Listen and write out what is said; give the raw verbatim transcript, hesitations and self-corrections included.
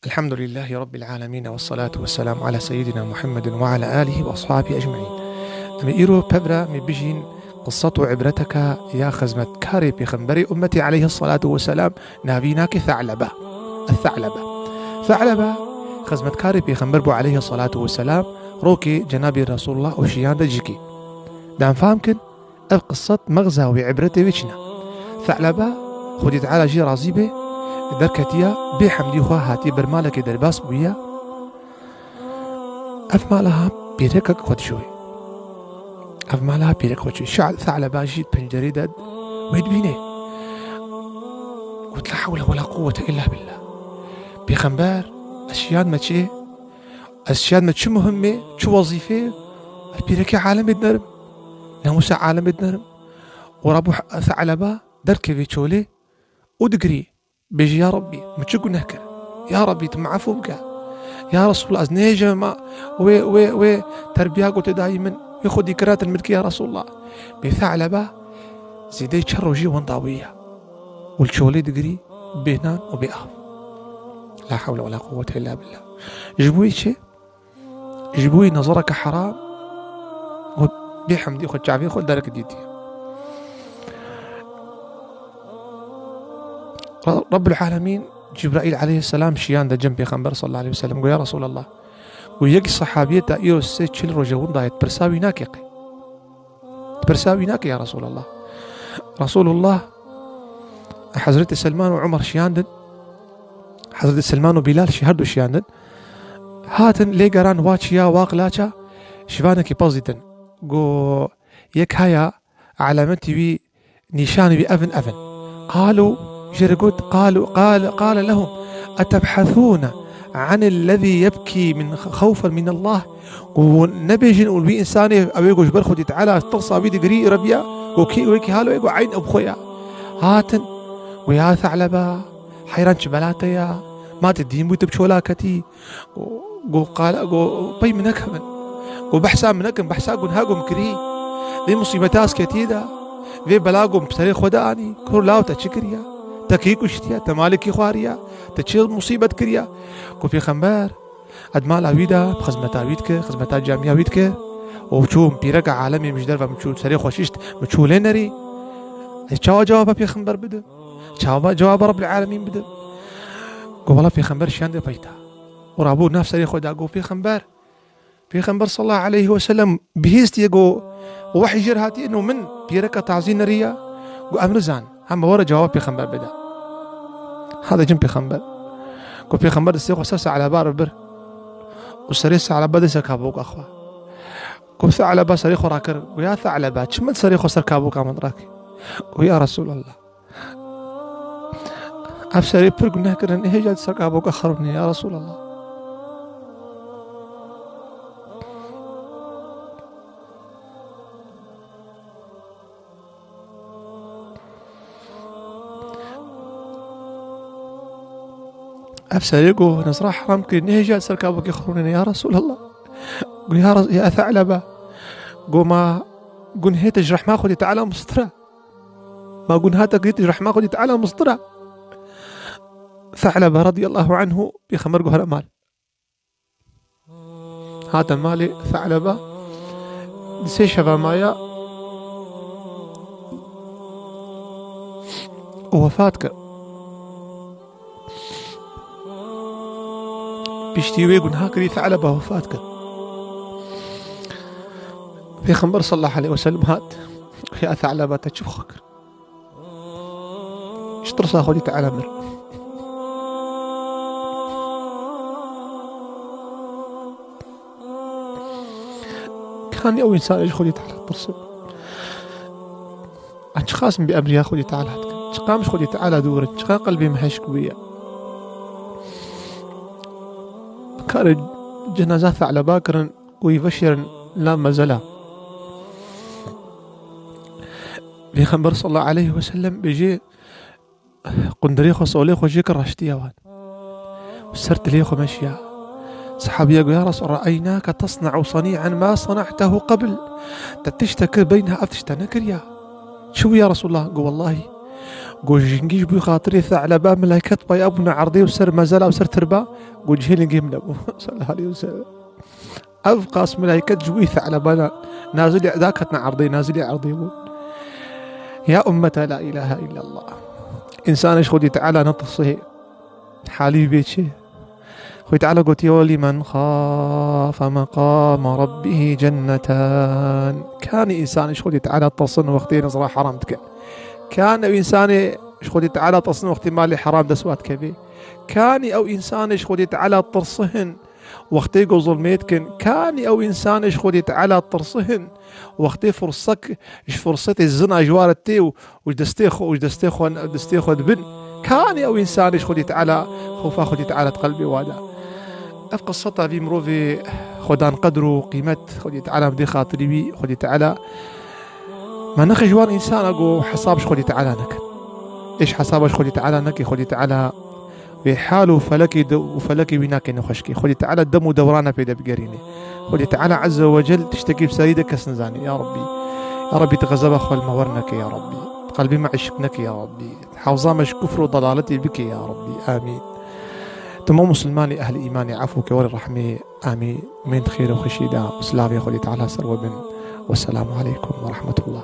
الحمد لله رب العالمين والصلاة والسلام على سيدنا محمد وعلى آله وأصحابه أجمعين. Em ê îro pevra em ê bijîn qisset û ibreteke ya xizmetkarê Pêxemberê ummetê aleyhissalatu vesselam, navî nake Se'lebe. Es-Se'lebe. Se'lebe xizmetkarê Pêxember bû aleyhissalatu vesselam, rokê Cenabê Resulullah û şiyande cikî. Dem fam kin, ev qisset mexza wê, ibretê wê çi ne? Se'lebe, Xwedî Teala jê razî be, derketiya bê hemdî xwe hatiye ber malekê derbas bûye. Ev mala ha pîrekek xwe dişoyê. Ev mala ha pîrek xwe çû. Şa-, Se'leba jî pencerê de wê dibîne. Got, "La hewle we la quwwete illa billah." Pêxember, ez şiyan me çê, ez şiyan me çi muhim e, çi wezîfe, ez pîrekê alemê dinerim, namûsa alemê dinerim. Û Rabû Se'leba derkevê çolê û digirî. Bêjî, "Ya Rabbî, min çi guneh kir? Ya Rabbî, tu min efû bike. Ya Resulallah, ez nêhêjim ma wê, wê, wê terbiya ku tu dayî min, wê xwedîkira tu min dikî ya Resulallah." Bê Se'leba zêdeyî çar rojî wenda wî ye. Û li çolê digirî bê nan û bê av. La hewle we la quwwete illa billah. Ji bo wî çi? Ji bo wî nezareke heram û bê hemdî xwe çavê xwe derek dîtî. Re-, Rabbul Alemîn Cibraîl aleyhisselam şiyande cem Pêxember sallallahu aleyhi ve sellem, got, "Ya Resulallah." Got, "Yek sehabiyê te îro sê çil roje winda ye, pirsa wî nake qey?" Pirsa wî nake ya Resulallah. Resulullah, Hezretî Selman û Umar şiyandin. Hezretî Selman û Bilal şi her du şiyandin. Hatin lê geran wa çiya, wa qilaça, şivanekî pez dîtin. Go yek haya, alametî wî, nîşanî wî evin, evin. Qalû, jê re got, qalû, qal-, qale lehum, "Etebhesûne anillezî yebkî min xewfen min Allah?" Ku nebêjin û wî însanê ew ê ku ji ber Xwedî Teala tirsa wî digirî reviya, ku kî wekî halo ê ku eyn ew xwe ya. Hatin, ku ya Se'leba, heyran çi bela te ya? Ma tu dîn bû tu bi çola ketî? Ku, ku qala, ku pey min nekevin. Ku behsa min nekin, behsa gunha ku min kirî. Vê musîbeta ez ketiyê de, vê bela ku min bi serê xwe de anî, kur law te çi kiriya? Te kî kuştiya? Te malê kî xwariya? Te çi musîbet kiriya? Ku Pêxember, Ed mala wî de, xizmeta wî dike, xizmeta camiya wî dike. Û çû pîreka alemê min ji derve min çû serê xwe şişt, min çû lê nerî. Ez çawa cewaba pêxember bidim? Çawa cewaba Rabbil Alemîn bidim? Got, "Wela pêxember şiyande peyta." Û rabû nav serê xwe da got, "Pêxember, pêxember sallallahu aleyhi ve sellem bihîstiye got, wehy jêr hatiye û min pîreka tazî neriya." Got, "Em nizan." Hema were cewab pêxember bide. Hade cin pêxember. Ku pêxember destê xwe ser Se'leba re bir. Û serê Se'leba dê ser kaboka xwe. Ku Se'leba serê xwe rakir. Ku ya Se'leba, çi min serê xwe ser kaboka min rakir? Ku ya Resulallah. Ev serê pir guneh kirin, hêja ser kaboka xwe rûnê, ya Resulallah. Ev serê ku nezra heram kirî, nehêja ser kabokê xwe rûnê, ya Resulallah. Got, ya Res-, ya Se'lebe. Got, ma gunhê te ji rehma Xwedê Teala mistira? Ma gunha te kirî ji rehma Xwedê Teala mistira? Se'lebe radiyallahu anhu, pêxember got, here mal. Hate malê Se'leba, di sê şeva maya û wefat kir. Piştî wê gunha kirî Se'leba wefat kir. Pêxember sallallahu aleyhi ve sellem hat, ya Se'leba, te çi bi xwe kir? Ji tirsa Xwedî Teala mir. Kanî ew însan ji Xwedî Teala tirsin? Em çiqas em bi emriya Xwedî Teala dikin? Çiqas em ji Xwedî Teala dûr in? Çiqas qelbê me hişk bûye? Karê cenaza Se'leba kirin û wî veşêrin la mezela. Pêxember sallallahu aleyhi ve sellem bêjê, qundirê xwe, solê xwe jê kir, raştiya wan. Ser tilê xwe meşiya. Sahabiya got, ya Resul, "Re'eynake tesne'u sani'en ma sana'tehu qebl." Te tiştek kir, beyna ev tişte nekiriya. Çi bû ya Resulallah? Got, wellahî, Got, jingî ji bo xatirê Seleba, melaiket paya bûne erdê û ser mezela û ser tirba, got, cihê lingê min nebû. Sallallahu aleyhi ve sellem. Ev qas melaiket ji bo Seleba na-, nazilî daketine erdê, nazilî erdê bûn. Ya ummeta la ilahe illallah. Însanê ji Xwedî Teala netirsê, halî wî bê çi? Xwedî Teala gotiye, "Ve limen xafe meqame rabbihî cennetan." Kanî însanê ji Xwedî Teala tirsin wextê nizra heram dikin? Kanî ew însanê ji Xwedî Teala tirsin wextê malê heram dest wa dikevê? Kanî ew însanê ji Xwedî Teala tirsin wextê ku zulmê dikin? Kanî ew însanê ji Xwedî Teala tirsin wextê fursek ji fursetê zina ji wa re tê û û ji destê xwe, û ji destê xwe, destê xwe dibin. Kanî ew însanê ji Xwedî Teala, xofa Xwedî Teala di qelbê wa de? Ev qiseta vî mirovê xwedan qedr û qîmet Xwedî Teala bidê xatirî wî, Xwedî Teala me nexe ji wan însana ku hesab ji Xwedî Teala nekin. Êş hesaba ji Xwedî Teala neke, Xwedî Teala wê hal û felekê de, û felekê wî nake nexweşkê. Xwedî Teala dem û dewrana pê de bigerîne. Xwedî Teala Azze ve Cel tiştekî bi serî de kes nizane. Ya Rabbî. Ya Rabbî, tu xezeba xwe li me wer neke, ya Rabbî. Qelbê me eşq neke, ya Rabbî. Hewza me ji kufr û dalaletê bike, ya Rabbî. Amîn. Temam Musulmanê ehlî îmanê efû ke, werê rehmê. Amîn. Min xêr û xweşî da. Silavê Xwedî Teala ser we bin. Wesselamu aleykum ve rahmetullah.